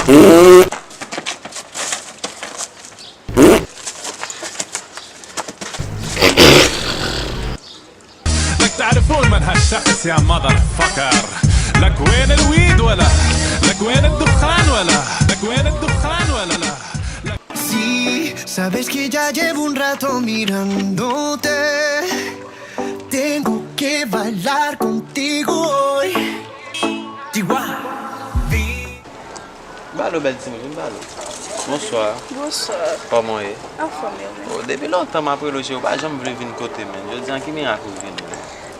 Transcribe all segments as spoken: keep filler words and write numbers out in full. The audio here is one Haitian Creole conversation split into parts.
لك تعرفون من هالشخص يا motherfucker. لك وين الويد ولا؟ لك وين الدخان ولا؟ لك وين الدخان ولا؟ Si sabes que ya llevo un rato mirándote, tengo que bailar contigo hoy. Chihuahua. Balo bèl timoun, vin balo. Bonswa. Bonswa. Kòman w ye? Anfòm, e ou menm? Oh, depi lontan m ap rele w, cheri, ou pa janm vle vin kote m, menn. Jodi a, ki mirak ou vini?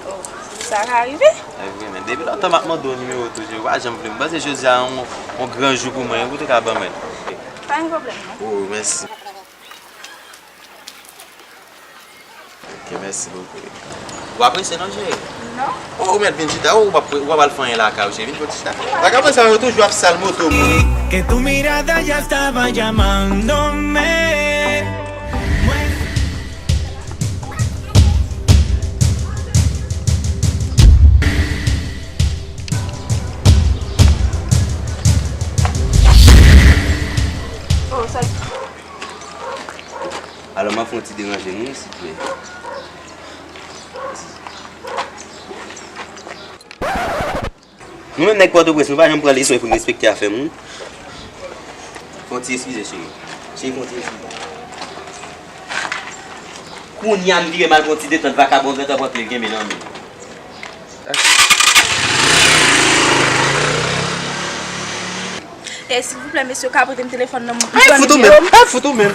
Oh, sa ka rive. E vre, men depi lontan m ap mande w nimewo tou, cheri, ou pa janm vle. M panse jodi a yon, yon gran jou pou mwen, ou te ka ban mwen. Pa gen pwoblèm, non. Oh, mèsi. Ok, mèsi bokou. Ou apresye non, cheri? Non. Oh, ou mèt vin chita, ou p ap, ou p ap al fè anyen lakay ou, cheri. Vin fè ti chita. Vagabon sa yo toujou ap sal moto moun. Que tu mirada ya estaba llamándome. Oh, sa. Alò, m ap fè yon ti deranje nou, silvouplè. Nou menm nèg Pòtoprens, nou pa janm pran leson pou n respekte afè moun. Fè yon ti eskize, cheri. Cheri, fè yon ti eskize. Kounye a, m vire m al pran yon ti detant, vakabon gentan pran pye l kenbe nan men l. E, silvouplè, mesye, w ka prete m telefòn nan, m... Ay, fout ou menm, ay, fout ou menm.